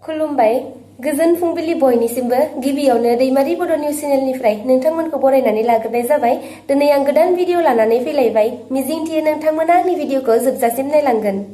खुलुमबाय गोजोन फुंबिलि बयनिसिमबो गिबियावनो दैमारि बड' निउस चेनेलनिफ्राय नोंथांमोनखौ बरायनानै लाग्रोनाय जाबाय। दिनै आं गोदान भिडिअ लानानै फैलायबाय। मिजिंथियो नोंथांमोना आंनि भिडिअखौ जोबजासिम नायलांगोन।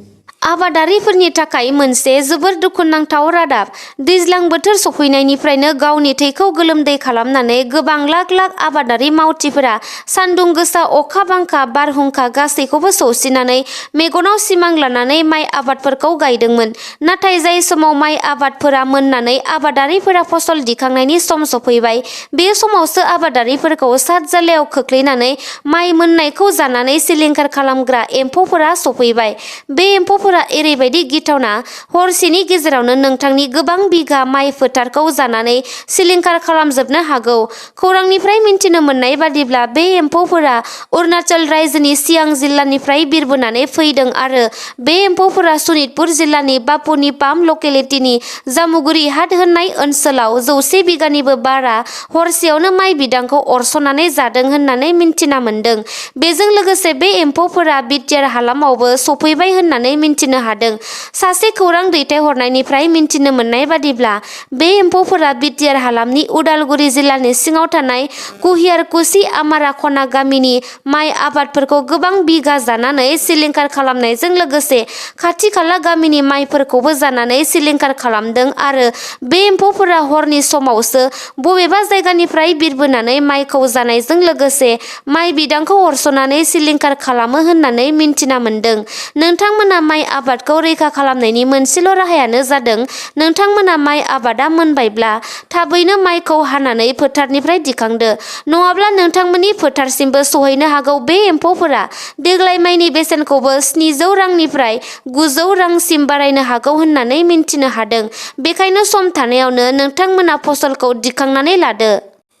आबादारिफोरनि थाखाय मोनसे जोबोर दुखुनांथाव रादाब। दैज्लां बोथोर सफैनायनिफ्रायनो गावनि थैखौ गोलोमदै खालामनानै गोबां लाख लाख आबादारि मावथिफोरा सान्दुं गोसा, अखा बांखा, बारहुंखा गासैखौबो सौसिनानै मेगनाव सिमां लानानै माइ आबादफोरखौ गायदोंमोन। नाथाय जाय समाव माइ आबादफोरा मोननानै आबादारिफोरा फसल दिखांनायनि सम सफैबाय, बे समावसो आबादारिफोरखौ सातजालायाव खोख्लैनानै माइ मोननायखौ जानानै सिलिंखार खालामग्रा एम्फौफोरा सफैबाय। बे एम्फौफोरा एरैबायदि गिथावना, हरसेनि गेजेरावनो नोंथांनि गोबां बिघा माइ फोथारखौ जानानै सिलिंखार खालामजोबनो हागौ। खौरांनिफ्राय मिन्थिनो मोननाय बादिब्ला बे एम्फौफोरा अरुणाचल रायजोनि सियां जिल्लानिफ्राय बिरबोनानै फैदों आरो बे एम्फौफोरा सनितपुर जिल्लानि बापुनिपाम लकेलिटिनि जामुगुरि हाट होननाय ओनसोलाव 100 बिगानिबो बारा हरसेयावनो माइ बिदांखौ अरस'नानै जादों होननानै मिन्थिना मोन्दों। बेजों लोगोसे बे एम्फौफोरा बिटिआर हालामावबो सफैबाय होननानै मिन्थिनो हादों। सासे खौरां दैथायहरनायनिफ्राय मिन्थिनो मोननाय बादिब्ला बे एम्फौफोरा बिटिआर हालामनि उदालगुरि जिल्लानि सिङाव थानाय कुहियारकुसि आमाराखना गामिनि माइ आबादफोरखौ गोबां बिघा जानानै सिलिंखार खालामनायजों लोगोसे खाथि खाला गामिनि माइफोरखौबो जानानै सिलिंखार खालामदों आरो बे एम्फौफोरा हरनि समावसो बबेबा जायगानिफ्राय बिरबोनानै माइखौ जानायजों लोगोसे माइ बिदांखौ अरस'नानै सिलिंखार खालामो होननानै मिन्थिना मोन्दों। नोंथांमोना माइ आबादखौ रैखा खालामनायनि मोनसेल' राहायानो जादों नोंथांमोना माइ आबादा मोनबायब्ला थाबैनो माइखौ हानानै फोथारनिफ्राय दिखांदो, नङाब्ला नोंथांमोननि फोथारसिमबो सहैनो हागौ बे एम्फौफोरा। देग्लाय माइनि बेसेनखौबो 700 रांनिफ्राय 900 रांसिम बारायनो हागौ होननानै मिन्थिनो हादों। बेखायनो सम थानायावनो नोंथांमोना फसलखौ दिखांनानै लादो।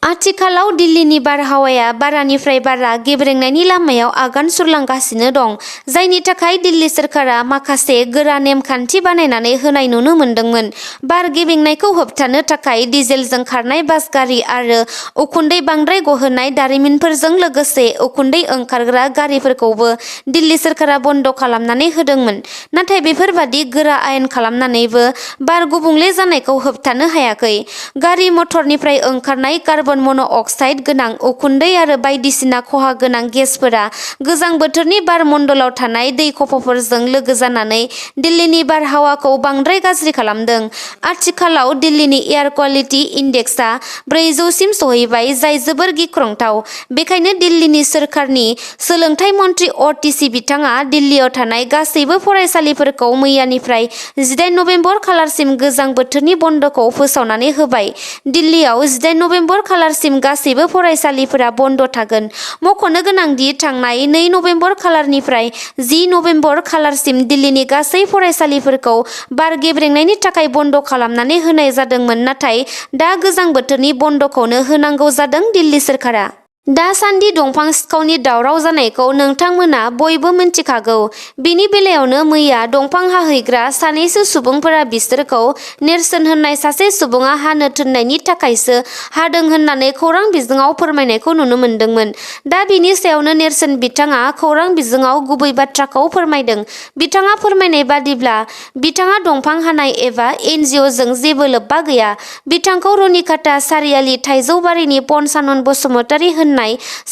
आथिखालाव दिल्लीनि बारहावाया बारानिफ्राय बारा गेब्रेंनायनि लामायाव आगान सुरलांगासिनो दं, जायनि थाखाय दिल्ली सोरखारा माखासे गोरा नेमखान्थि बानायनानै होनाय नुनो मोन्दोंमोन। बार गेब्रेंनायखौ होबथानो थाखाय डिजेलजों खारनाय बास गारि आरो उखुन्दै बांद्राय गहोनाय दारिमिनफोरजों लोगोसे उखुन्दै ओंखारग्रा गारिफोरखौबो दिल्ली सोरखारा बन्द' खालामनानै होदोंमोन। नाथाय बेफोरबादि गोरा आयेन खालामनानैबो बार गुबुंले जानायखौ होबथानो हायाखै। गारि मटरनिफ्राय ओंखारनाय कार्बन मन' अक्साइड गोनां उखुन्दै आरो बायदिसिना खहा गोनां गेसफोरा गोजां बोथोरनि बार मण्डलाव थानाय दै खफ'फोरजों लोगो जानानै दिल्लीनि बारहावाखौ बांद्राय गाज्रि खालामदों। आथिखालाव दिल्लीनि एयार क्वालिटि इन्डेक्सआ 400 सिम सहैबाय, जाय जोबोर गिख्रंथाव। बेखायनो दिल्लीनि सोरखारनि सोलोंथाइ मन्थ्रि अ.टि.सि. बिथाङा दिल्लीयाव थानाय गासैबो फरायसालिफोरखौ मैयानिफ्राय 18 नबेम्बर खालारसिम गोजां बोथोरनि बन्द'खौ फोसावनानै होबाय। दिल्लीयाव 18 नबेम्बर खालारसिम गासैबो फरायसालिफोरा बन्द' थागोन। मख'नो गोनांदि थांनाय 2 नबेम्बर खालारनिफ्राय 10 नबेम्बर खालारसिम दिल्लीनि गासै फरायसालिफोरखौ बार गेब्रेंनायनि थाखाय बन्द' खालामनानै होनाय जादोंमोन, नाथाय दा गोजां बोथोरनि बन्द'खौनो होनांगौ जादों दिल्ली सोरखारा। दासान्दि दंफां सिखावनि दावराव जानायखौ नोंथांमोना बयबो मिन्थिखागौ। बिनि बेलायावनो मैया दंफां हाहैग्रा सानैसो सुबुंफोरा बिसोरखौ नेरसोन होननाय सासे सुबुङा हानो थिननायनि थाखायसो हादों होननानै खौरां बिजोङाव फोरमायनायखौ नुनो मोन्दोंमोन। दा बिनि सायावनो नेरसोन बिथाङा खौरां बिजोङाव गुबै बाथ्राखौ फोरमायदों। बिथाङा फोरमायनाय बादिब्ला बिथाङा दंफां हानाय एबा एनजिअ'जों जेबो लोब्बा गैया। बिथांखौ रुनिकाटा सारियालि थाइजौबारिनि पनसानन बसुमतारी होननाय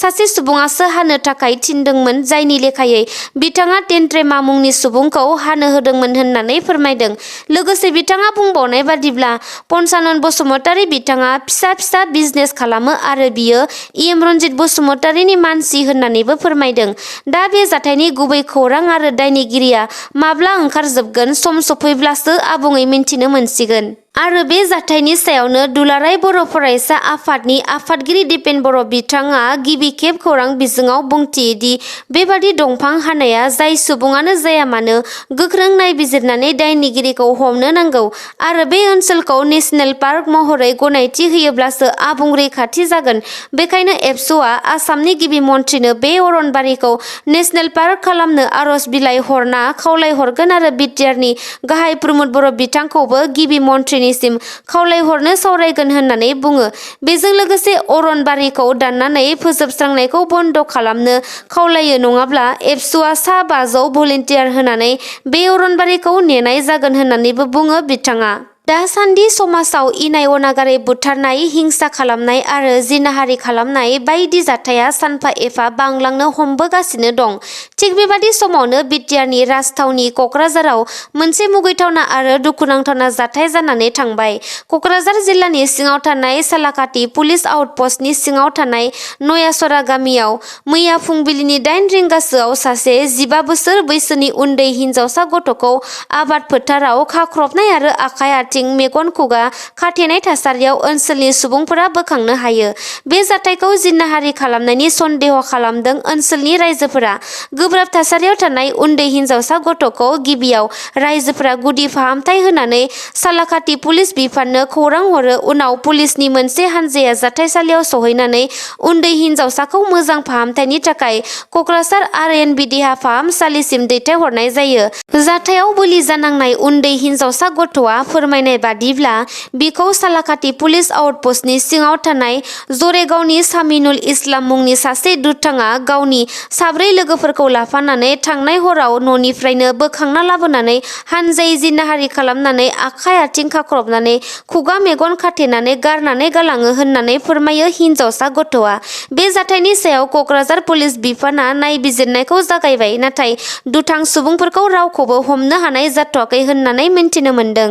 सासे सुबुङासो हानो थाखाय थिनदोंमोन, जायनि लेखायै बिथाङा टेन्ट्रेमा मुंनि सुबुंखौ हानो होदोंमोन होननानै फोरमायदों। लोगोसे बिथाङा बुंबावनाय बादिब्ला पनसानन बसुमतारी बिथाङा फिसा फिसा बिजनेस खालामो आरो बियो इएम रन्जित बसुमतारीनि मानसि होननानैबो फोरमायदों। दा बे जाथायनि गुबै खौरां आरो दायनिगिरिया माब्ला ओंखारजोबगोन, सम सफैब्लासो आबुङै मिन्थिनो मोनसिगोन। आरो बे जाथायनि सायावनो दुलाराय बर' फरायसा आफादनि आफादगिरि दिपेन बर' बिथाङा गिबि खेब खौरां बिजोङाव बुंथियोदि बेबादि दंफां हानाया जाय सुबुङानो जाया मानो गोख्रों नायबिजिरनानै दायनिगिरिखौ हमनो नांगौ आरो बे ओनसोलखौ नेशनेल पार्क महरै गनायथि होयोब्लासो आबुं रैखाथि जागोन। बेखायनो एबसुआ आसामनि गिबि मन्थ्रिनो बे अरनबारिखौ नेशनेल पार्क खालामनो आर'ज बिलाइ हरना खावलायहरगोन आरो बिटिआरनि गाहाय प्रमद बर' बिथांखौबो गिबि मन्थ्रिनिसिम खावलायहरनो सावरायगोन होननानै बुङो। बेजों लोगोसे अरनबारिखौ दाननानै फोजोबस्रांनायखौ बन्द' खालामनो खावलायो, नङाब्ला एबसुआ सा 500 भलन्टियार होनानै बे अरनबारिखौ नेनाय जागोन होननानैबो बुङो बिथाङा। दासान्दि समाजाव इनाय अनागारै बुथारनाय, हिंसा खालामनाय आरो जिनाहारि खालामनाय बायदि जाथाया सानफा एफा बांलांनो हमबोगासिनो दं। थिग बेबादि समावनो बिटिआरनि राजथावनि क'क्राझाराव मोनसे मुगैथावना आरो दुखुनांथावना जाथाय जानानै थांबाय। क'क्राझार जिल्लानि सिङाव थानाय सालाकाथि पुलिस आउटपस्टनि सिङाव थानाय नयासरा गामियाव मैया फुंबिलिनि 8 रिंगासोआव सासे 15 बोसोर बैसोनि उन्दै हिनजावसा गथ'खौ आबाद फोथाराव खाख्रबनाय आरो आखाइ आथिं मेगन खुगा खाथेनाय थासारियाव ओनसोलनि सुबुंफोरा बोखांनो हायो। बे जाथायखौ जिनाहारि खालामनायनि सन्देह खालामदों ओनसोलनि रायजोफोरा। गोब्राब थासारियाव थानाय उन्दै हिनजावसा गथ'खौ गिबियाव रायजोफोरा गुदि फाहामथाय होनानै सालाकाथि पुलिस बिफाननो खौरां हरो। उनाव पुलिसनि मोनसे हानजाया जाथायसालियाव सहैनानै उन्दै हिनजावसाखौ मोजां फाहामथायनि थाखाय क'क्राझार आरएनबि देहा फाहामसालिसिम दैथायहरनाय जायो। जाथायाव बोलि जानांनाय उन्दै हिनजावसा गथ'आ फोरमायनाय बादिब्ला बिखौ सालाकाथि पुलिस आउटपस्टनि सिङाव थानाय जरेगावनि सामिनुल इस्लाम मुंनि सासे दुथाङा गावनि 4 लोगोफोरखौ लाफानानै थांनाय हराव न'निफ्रायनो बोखांना लाबोनानै हानजायै जिनाहारि खालामनानै आखाइ आथिं खाख्रबनानै खुगा मेगन खाथेनानै गारनानै गालाङो होननानै फोरमायो हिनजावसा गथ'आ। बे जाथायनि सायाव क'क्राझार पुलिस बिफाना नायबिजिरनायखौ जागायबाय, नाथाय दुथां सुबुंफोरखौ रावखौबो हमनो हानाय जाथ'वाखै होननानै मिन्थिनो मोन्दों।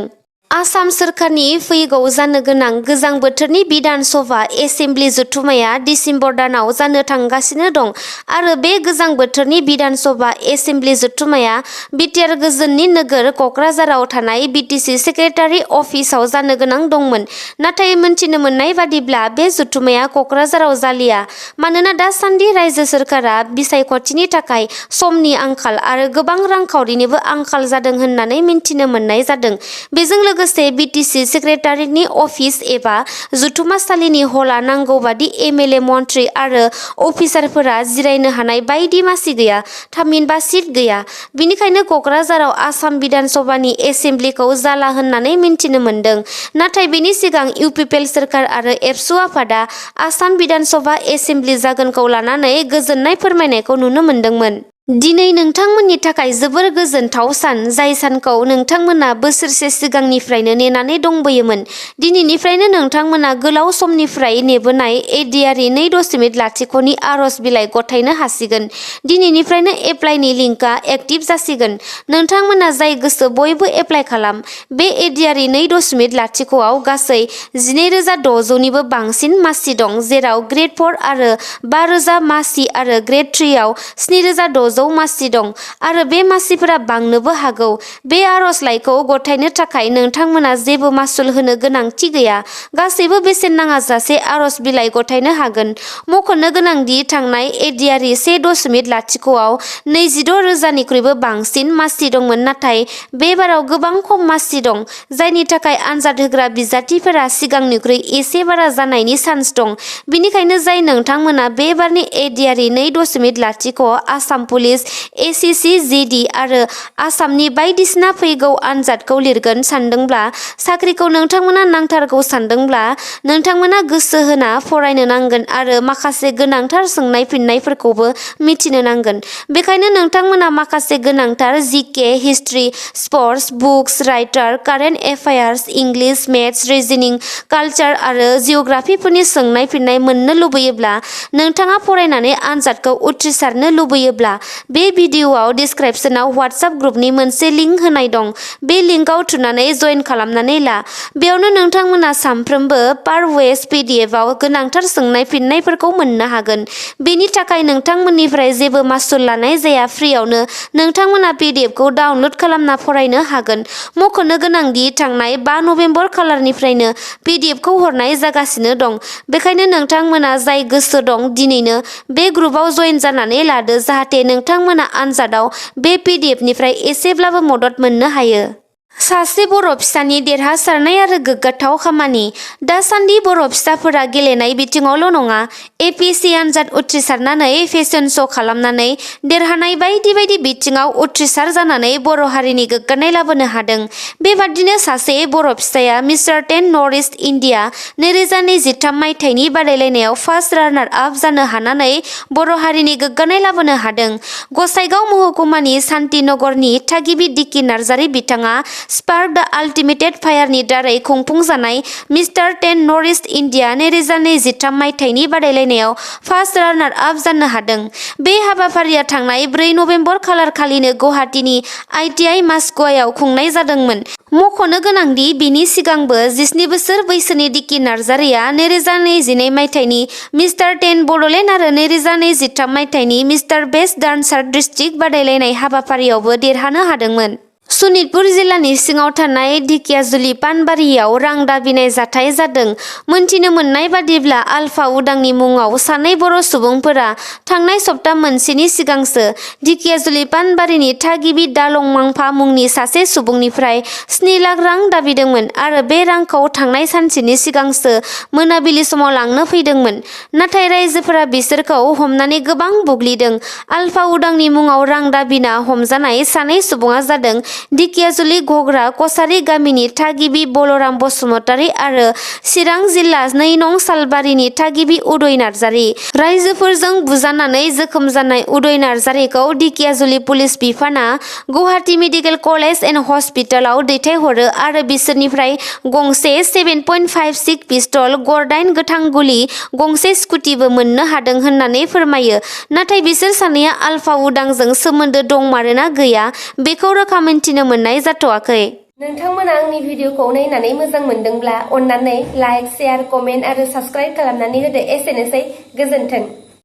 आसाम सोरखारनि फैगौ जानो गोनां गोजां बोथोरनि बिधान सभा एसेमब्लि जथुम्माया दिसेम्बर दानाव जानो थांगासिनो दं आरो बे गोजां बोथोरनि बिधान सभा एसेमब्लि जथुम्माया बिटिआर गोजोननि नोगोर क'क्राझाराव थानाय बिटिसि सेक्रेटारि अफिसाव जानो गोनां दंमोन। नाथाय मिन्थिनो मोननाय बादिब्ला बे जथुम्माया क'क्राझाराव जालिया। मानोना दासान्दि रायजो सोरखारा बिसायख'थिनि थाखाय समनि आंखाल आरो गोबां रांखावरिनिबो आंखाल जादों होननानै मिन्थिनो मोननाय जादों। बेजों लोगोसे बिटिसि सेक्रेटारिनि अफिस एबा जथुम्मासालिनि हला नांगौबादि एमएलए मन्त्रि आरो अफिसारफोरा जिरायनो हानाय बायदि मासि गैया, थामहिनबा सिट गैया। बिनिखायनो क'क्राझाराव आसाम बिधान सभानि एसेमब्लिखौ जाला होननानै मिन्थिनो मोन्दों। नाथाय बेनि सिगां इउपिपिएल सोरखार आरो एबसु आफादा आसाम बिधान सभा एसेमब्लि जागोनखौ लानानै गोजोननाय फोरमायनायखौ नुनो मोन्दोंमोन। दिनै नोंथांमोननि थाखाय जोबोर गोजोनथाव सान, जाय सानखौ नोंथांमोना बोसोरसे सिगांनिफ्रायनो नेनानै दंबोयोमोन। दिनैनिफ्रायनो नोंथांमोना गोलाव समनिफ्राय नेबोनाय एडिआरइ 2.0 नि आर'ज बिलाइ गथायनो हासिगोन। दिनैनिफ्रायनो एप्लाइनि लिंकआ एक्टिभ जासिगोन। नोंथांमोना जाय गोसो बयबो एप्लाइ खालाम। बे एडिआरइ 2.0 आव गासै 12,600 निबो बांसिन मासि दं, जेराव ग्रेड 4 आरो 5,000 मासि आरो ग्रेड 3 आव 7,600 मासि दं आरो बे मासिफोरा बांनोबो हागौ। बे आर'जलाइखौ गथायनो थाखाय नोंथांमोना जेबो मासुल होनो गोनांथि गैया। गासैबो बेसेन नाङाजासे आर'ज बिलाइ गथायनो हागोन। मख'नो गोनांदि थांनाय एडिआरइ 1.0 आव 26,000 निख्रुइबो बांसिन मासि दंमोन, नाथाय बे बाराव गोबां खम मासि दं, जायनि थाखाय आनजाद होग्रा बिजाथिफोरा सिगांनिख्रुइ एसे बारा जानायनि चान्स दं। बिनिखायनो जाय नोंथांमोना बे बारनि एडिआरइ 2.0 आसाम पुलिस, एसिसि, जिडि आरो आसामनि बायदिसिना फैगौ आनजादखौ लिरगोन सानदोंब्ला, साख्रिखौ नोंथांमोना नांथारगौ सानदोंब्ला, नोंथांमोना गोसो होना फरायनो नांगोन आरो माखासे गोनांथार सोंनाय फिननायफोरखौबो मिथिनो नांगोन। बेखायनो नोंथांमोना माखासे गोनांथार GK, history, sports, books, writer, current affairs, English, maths, reasoning, culture आरो जिअग्राफिफोरनि सोंनाय फिननाय मोननो लुबैयोब्ला, नोंथाङा फरायनानै आनजादखौ उथ्रिसारनो लुबैयोब्ला, बे भिडिअआव डिसक्रिपसनाव WhatsApp ग्रुपनि मोनसे लिंक होनाय दं। बे लिंकआव थुनानै जइन खालामनानै ला। बेयावनो नोंथांमोना सानफ्रोमबो पार वेज पिडिएफआव गोनांथार सोंनाय फिननायफोरखौ मोननो हागोन। बेनि थाखाय नोंथांमोननिफ्राय जेबो मासुल लानाय जाया, फ्रियावनो नोंथांमोना पिडिएफखौ डाउनलड खालामना फरायनो हागोन। मख'नो गोनांदि थांनाय 5 नबेम्बर खालारनिफ्रायनो पिडिएफखौ हरनाय जागासिनो दं। बेखायनो नोंथांमोना जाय गोसो दं दिनैनो बे ग्रुपआव जइन जानानै लादो, जाहाथे नोंथांमोना आनजादाव बे पिडिएफनिफ्राय एसेब्लाबो मदद मोननो हायो। सासे बर' फिसानि देरहासारनाय आरो गोग्गाथाव खामानि। दासान्दि बर' फिसाफोरा गेलेनाय बिथिङावल' नङा, एपिएससि आनजाद उथ्रिसारनानै फेशन श' खालामनानै देरहानाय बायदि बायदि बिथिङाव उथ्रिसार जानानै बर' हारिनि गोग्गानाय लाबोनो हादों। बेबादिनो सासे बर' फिसाया मिस्टार 10 नर्थ इस्ट इन्डिया 2023 मायथाइनि बादायलायनायाव फार्स्ट रानार आप जानो हानानै बर' हारिनि गोग्गानाय लाबोनो हादों। गसाइगाव महकुमानि सान्तिनगरनि थागिबि डिकि नार्जारि बिथाङा स्पार्क द आल्टिमेटेड फायारनि दारै खुंफुंजानाय मिस्टार 10 नर्थ ईस्ट इन्डिया 2023 मायथाइनि बादायलायनायाव फार्स्ट रानार आप जानो हादों। बे हाबाफारिया थांनाय 4 नभेम्बर खालारखालिनो गुवाहाटीनि ITI मासकुवायाव खुंनाय जादोंमोन। मख'नो गोनांदि बिनि सिगांबो 17 बोसोर बैसोनि डिकी नार्जारिया 2021 मायथाइनि मिस्टार 10 बड'लेण्ड आरो 2023 मायथाइनि मिस्टार बेस्ट डान्सार डिस्ट्रिक्ट बादायलायनाय हाबाफारियावबो देरहानो हादोंमोन। सनितपुर जिल्लानि सिङाव थानाय ढेकियाजुलि पानबारियाव रां दाबिनाय जाथाय जादों। मोनथिनो मोननाय बादिब्ला आलफा उदांनि मुङाव सानै बर' सुबुंफोरा थांनाय सप्ता मोनसेनि सिगांसो ढेकियाजुलि पानबारिनि थागिबि दालं मांफा मुंनि सासे सुबुंनिफ्राय 7 लाख रां दाबिदोंमोन आरो बे रांखौ थांनाय सानसेनि सिगांसो मोनाबिलि समाव लांनो फैदोंमोन। नाथाय रायजोफोरा बिसोरखौ हमनानै गोबां बुग्लिदों। आलफा उदांनि मुङाव रां दाबिना हमजानाय सानै सुबुङा जादों ढेकियाजुलि घग्रा कसारी गामिनि थागिबि बलराम बसुमतारी आरो चिरां जिल्ला 2 नं सालबारिनि थागिबि उदय नार्जारी। रायजोफोरजों बुजानानै जोखोम जानाय उदय नार्जारीखौ ढेकियाजुलि पुलिस बिफाना गुवाहाटी मेडिकेल कलेज एन्ड हस्पिटालाव दैथायहरो आरो बिसोरनिफ्राय गंसे 7.56 पिस्तल, गरदाइन गोथां गुलि, गंसे स्कुटिबो मोननो हादों होननानै फोरमायो। नाथाय बिसोर सानैया आलफा उदांजों सोमोन्दो दंमारोना गैया बेखौ रोखा मिन्थिनो मोननाय जाथ'वाखै। नोंथांमोना आंनि भिडिअखौ नायनानै मोजां मोनदोंब्ला अन्नानै लाइक, शेयार, कमेन्ट आरो साबस्क्राइब खालामनानै होदो। एसेनोसै, गोजोन्थों।